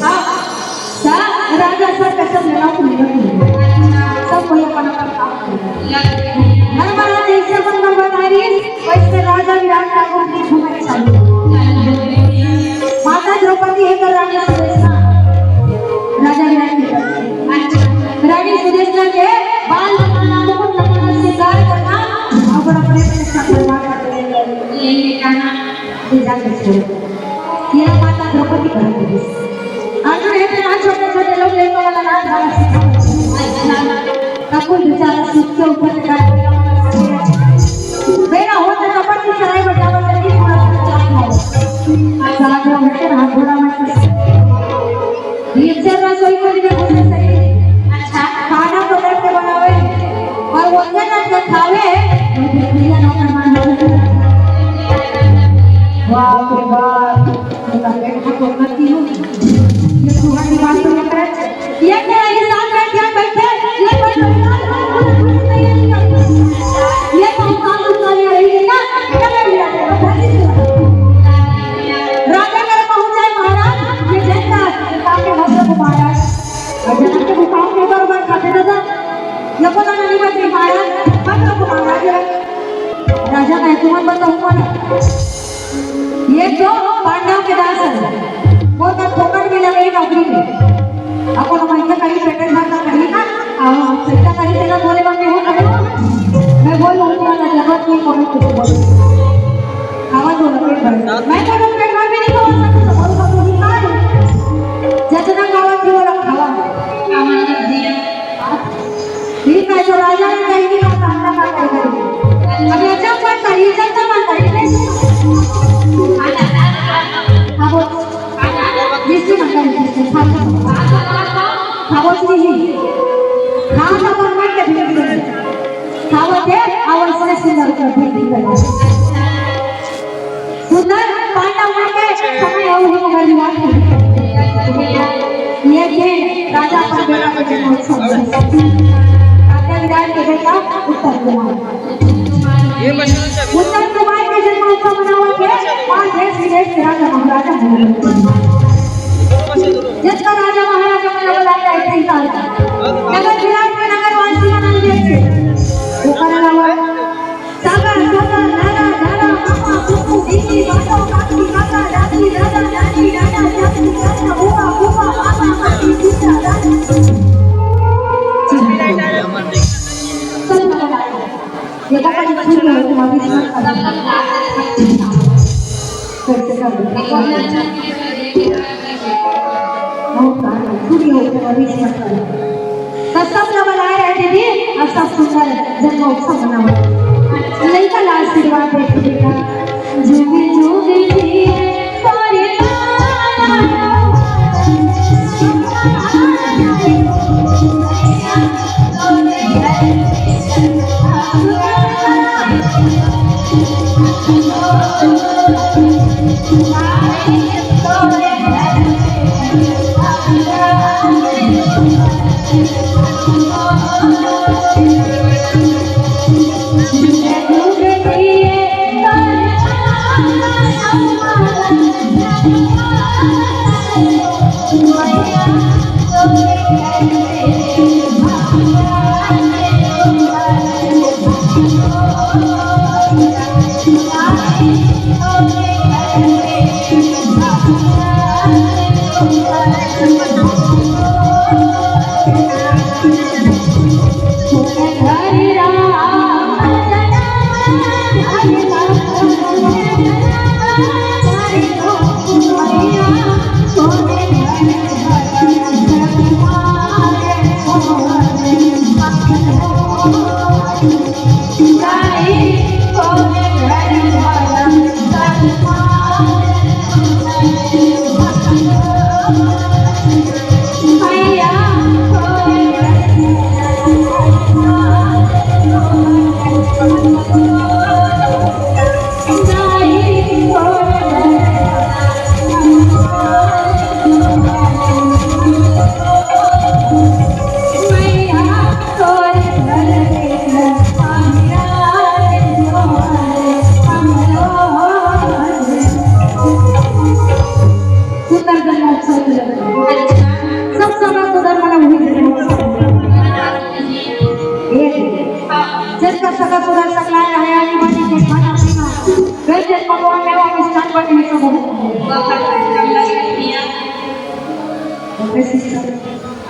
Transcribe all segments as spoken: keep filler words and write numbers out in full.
हाँ, सा-, राजा सब कसम लेना भूल गए। सब कोई अपन अपन काम करे। मैं महाराज जैसे अपन मन बता रही, वैसे राजा विराट ठाकुर की घूमने चली। माता द्रौपदी है तो रानी सुदेशना, राजा विराट की पत्नी। रानी सुदेशना के बाल कटाना, मुकुट कटाना, श्रृंगार करना, और बड़ा प्रेम के साथ विवाह कर देंगे। ये, ये कहना ये जाके छोड़। ये माता द्रौपदी बन गई। अर्जुन है तेरा छोटे छोटे लोग लेने वाला ना, ज्यादा सिखाओ। अच्छा। तब कोई बेचारा सूत के ऊपर से गाय को मेरा होता तो पति सराय बजावा करके थोड़ा सा चाय खाओ। सात लोग हैं, हाथ घोड़ा मत कर। ये चल रहा, सोई को भी बोलना चाहिए। अच्छा। खाना तो घर पे बनावे और वो अंदर ना जो खावे, वो भी भैया ना करना। बाप रे बाप, ये तो पेट को करती हूँ। ये तुम्हारी बात तो मत कर। ये क्या है, ये साथ में क्या बैठे? ये कोई परिवार का पूरा पूरी तैयारी करता है। ये तो हम काम तो कर रही है ना, क्या कर लिया? राजा करे पहुंच जाए महाराज, ये जनता काफी हंस को महाराज। और जनक के मुकाम के ऊपर बात करते दादा, ये पता नहीं बच रही महाराज, मत रखो महाराज। राजा का तुम बताऊंगा ना। ये तो पांडव के दास है, वो तो फोकट में लगे नौकरी में। अब वो हमारे कहीं पेटेंट भरना कहीं ना, पैसा कहीं देना बोले बंदे हो करो। मैं बोलूँ तुम्हारा जरूरत नहीं, कौन कुछ बोले। खावा दो ना पेट भर। मैं तो लोग पेट भर भी नहीं खवा सकता, तो बोलो, बोलो, नहीं खा लो। जतना खावा थी, वो लोग खावा। ठीक है, तो राजा ने कही कि बात आपका का करेगा। अब ये जब मत करिए, जब तक मत करिए। हाँ, बोल। जिससे ना करिए, जिससे खा लो। हाँ, बोल, नहीं। हाँ, तो बोल, मत करिए। खावा दे, और उससे सुंदर कर दे। सुंदर पांडव मन के समय अउ हे मगर विराट के। ये के राजा अपन बेटा के जन्मोत्सव। राजा विराट के बेटा उत्तम कुमार। उत्तम कुमार के जन्मोत्सव मनावत हे और देश विदेश के राजा महाराजा मन। जितना राजा महाराजा मन बुलाया है, इतने साल। नगर विराट के नगरवासी मन देखे। ओकर अलावा सागर, सागर, नारा, नारा, मामा, फूफू, दीदी, बातो, काकी, काका, दादी, दादा, नानी, नाना, चाची, चाचा, बुआ, फूफा, मामा, मामी, जीजा, दादी। ये पापा जी, छू लो, तुम्हारी कैसे कर दो? बहुत सारे छुट्टी हो गई, अभी से मत करो। तो सब लोग बनाए रहे दीदी, और सब सुंदर जन्मोत्सव मनाओ। लइका ला आशीर्वाद दे बेटा। जुगे जुगे जिए परिवार। जब भगवान ने वो स्थान पर नहीं तो बहुत बहुत अच्छा लगे भैया। ओके सिस्टर।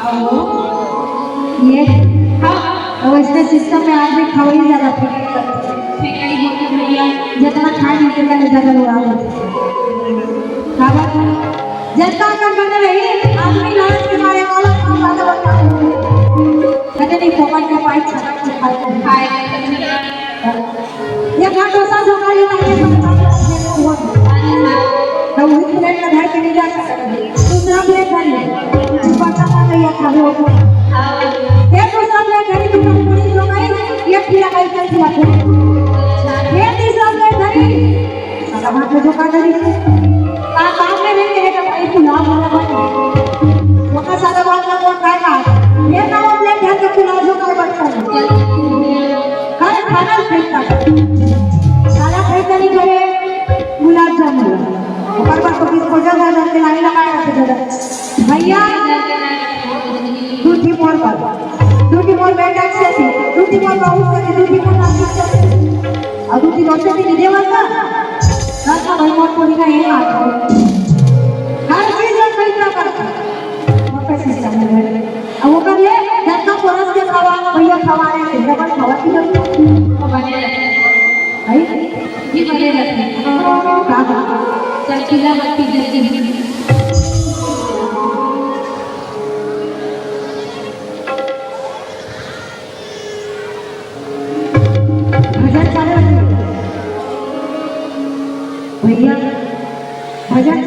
आओ। ये। हाँ। तो इसमें सिस्टम में आदमी खवाई ज्यादा फिक्र करते हैं। फिक्र ही होती है भैया। जितना खाए नहीं, उतना ज्यादा उड़ा देते हैं। खावा, जितना अगर बने रही, आदमी लालच के मारे वाला काम ज्यादा बढ़ता है। कहते नहीं, फोकट के पाई छटक के खाए। खाए। ये घर डोसा जो खाई ना, ये सब काम करके वो तो वही प्लेट में धर के नहीं जा सकते। दूसरा प्लेट धर ले। पता ना तो ये खा लो। ये दूसरा प्लेट धर के, दूसरा पूरी जो खाई, ये खीरा खाई, चल खिला दो। ये तीसरा प्लेट धर ले। साला बात में जो खा धरी। का काम में नहीं रहेगा भाई, पुलाव वाला बन। वो का साला बात में कौन खाएगा? ये ना वो प्लेट धर के पुलाव जो खाए बच्चा। हर खाना फेंकता। साला फेंकता नहीं करे, गुलाब जामुन। ओकर बाद तो डिस्पोजल है, जाके लाइन लगाए रखे जगह। भैया, दू ठी मोर बर, दू ठी मोर बेटा से थी, दू ठी मोर बहू से थी, दू ठी मोर नाती से थी। और दू ठी दोस्त से थी, दीदी वर्मा। दस का भाई मोर पूरी का ये हाथ हो। हर चीज में खरीदना पड़ता है। अब ओकर ले, धक्का परस के खावा, भैया खवा रहे थे, डबल खावा की जरूरत नहीं। वो बने रहते हैं। भाई? ये बने रहते हैं। कहाँ? चमकीला बत्ती जैसे। भजन चालू रखिए। भैया, भजन।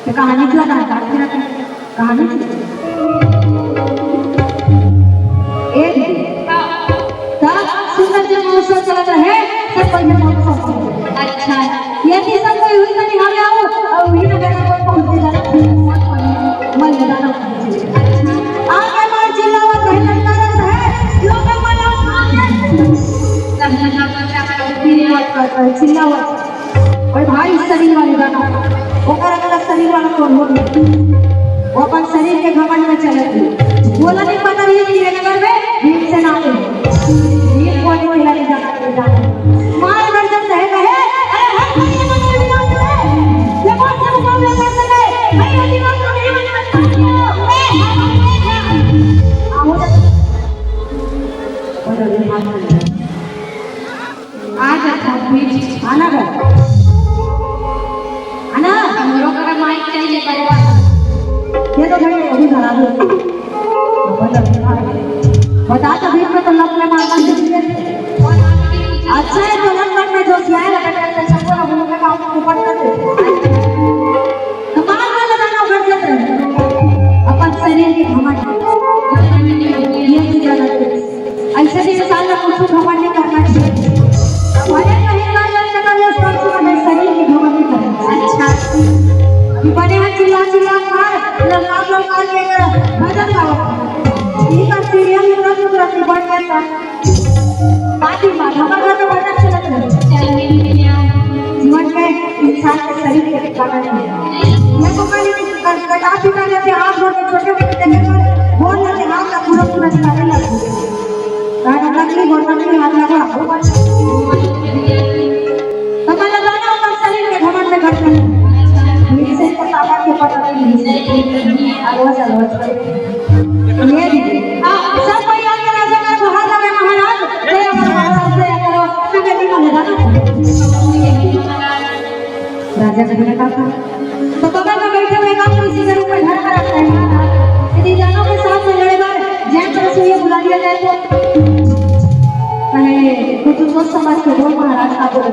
तो कहानी जो आधार कार्ड के रखे, कहानी जो। ए दीदी, तब सुंदर जन्मोत्सव चलत रहे, सब कोई जन्मोत्सव। अच्छा। ये कि सब कोई हुई तो निहारे आओ, और हुई ना बेटा कोई पहुंच के जाना, मन में जाना। अच्छा। आगे मार चिल्लावत रहे, ललकारत रहे, लोग मन आगे। चिल्लावत। ओए भाई, शरीर वाले गाना, ओकर अगला शरीर वाला कौन हो? वो अपन शरीर के घमंड में चलत रही। बोला नहीं पता नहीं कि ये नगर में भीमसेन आते हैं। भीम को नहीं खिलाने जाना, नहीं जाना। मार गर्दन सहे कहे, अरे हर कोई ये तो नहीं जानते हैं। ये कौन सा मुकाबला कर सके? भाई, ये दिमाग को नहीं बना सकते। ए, ए, ए, ए। आ, हो जा। हो जा, हो जा। आ जा, आ ना गा। आना। हमरो करा माइक चाहिए, बड़वा। ये तो भाई, अभी धरा दो। बता, तभी में तो लप में मारना चाहिए। अच्छा है, तो लप में जो किया है, लप में तो सबको हम लोग का काम ऊपर कर दे। तो बार बार लगाना उधर से। अपन शरीर के घमंड। ये भी ज्यादा ऐसे भी इंसान ला कुछ घमंड नहीं करना चाहिए। भले कहीं का जल निकल ले, स्पर्श में शरीर की घमंड नहीं करना चाहिए। अच्छा। अभी बने हैं चिल्ला चिल्ला मार, ललकार ललकार के भजन गाओ। ये कर सीरियल में तुरंत तुरंत बढ़ जाता। बाकी बात, हमारे घर में भजन चलत रहे। चल मिल गया। जीवन में इंसान के शरीर के ठिकाना नहीं है। ये तो कहीं कटा पिटा लेते, हाथ जोड़ के छोटे बच्चे देखे तो बोल लेते, हाथ का पूरा पूरा निकालने लगते। गाना नकली बोल, नकली हाथ लगा, वो बात। तो मैं लगाना होगा शरीर के घमंड में करते हैं। इसे तो ताकत के पता नहीं है। आवाज, आवाज। ये भी। हाँ, सब कोई याद करा, जगह को हाथ लगा महाराज, जय हमारे महाराज, जय करो, तो मैं भी बोले, दादा। राजा जी ने कहा, तो बगल में बैठे हुए गांव किसी के रूप में घर पर आता है। यदि जानों के साथ में लड़े बार जैन रसोइया बुला लिया जाए तो? कहे, कुछ सोच समझ के बोल महाराज का बोल।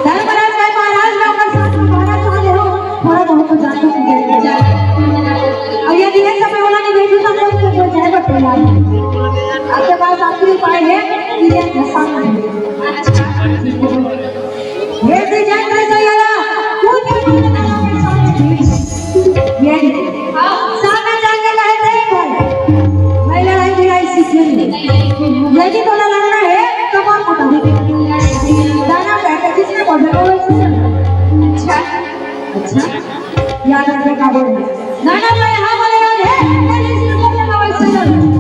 धर्मराज भाई महाराज में अगर साथ में महाराज आ रहे हो, थोड़ा बहुत तो जान तो कीजिए। और यदि ये सब बोला नहीं भेजू तो कोई को बोल जाए बट यार। आपके पास आखिरी उपाय है कि ये घसा कर दे। ये भी जान रहे तो यार, तू क्या बोल रहा है? ये सामने जाके कहे, "देख भाई, मैं लड़ाई भिड़ाई सीखेंगे। यदि तोला लड़ना है, तो कौन पकड़?" दाना कहते, जिसने बोल रहे, वो वैसे चल रहा है। अच्छा, अच्छा, याद रखने का बोल। दाना का यहाँ बोले याद है, मैं जिसने बोल रहा, वैसे चल रहा है।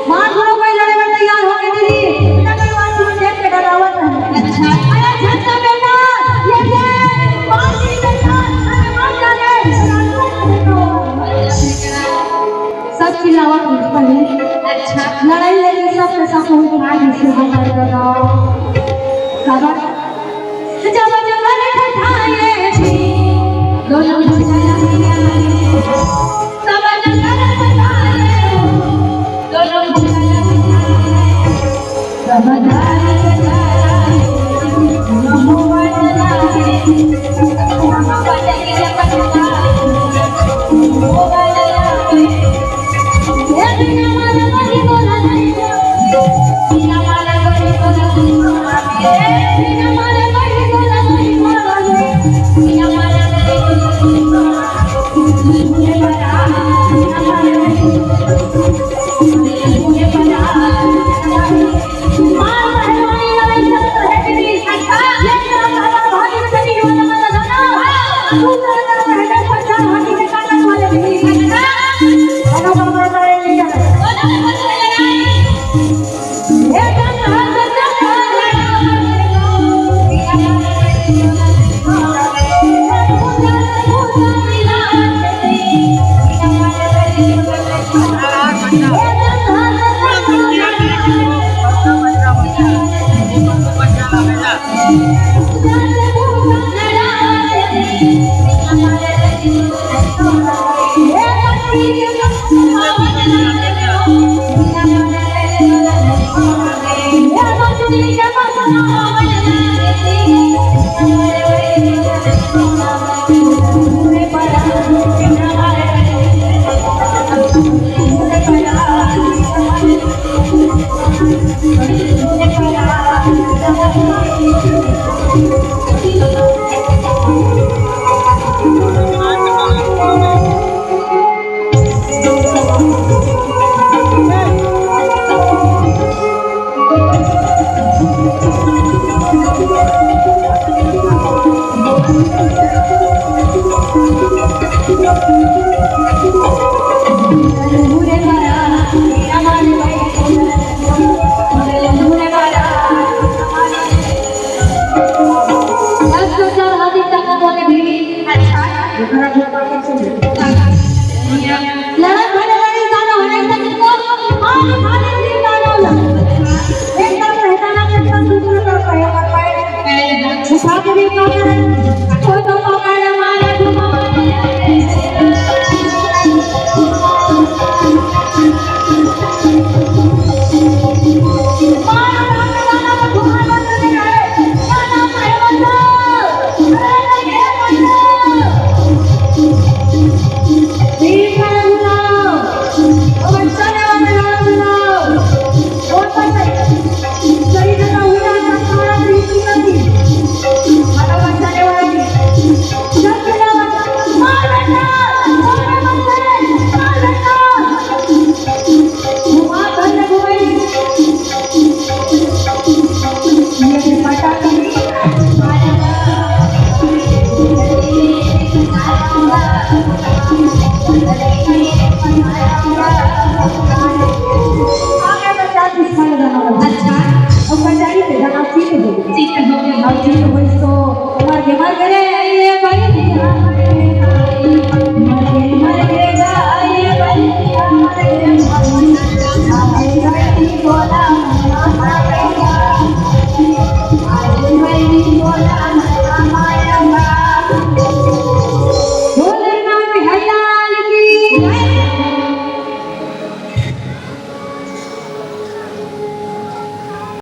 मार गुरु कोई लड़े में तैयार हो के दीदी, इतना करवा तू देख के डरावा। लड़त भरे वाली इंसान हो नहीं सकती तो और खाली इंसान होला। एकदम पहचाना के एकदम दूसरे तरफ कहे पर पाए। उठा के भी कहा है, कोई तो पकड़ मारे, घुमा मारे।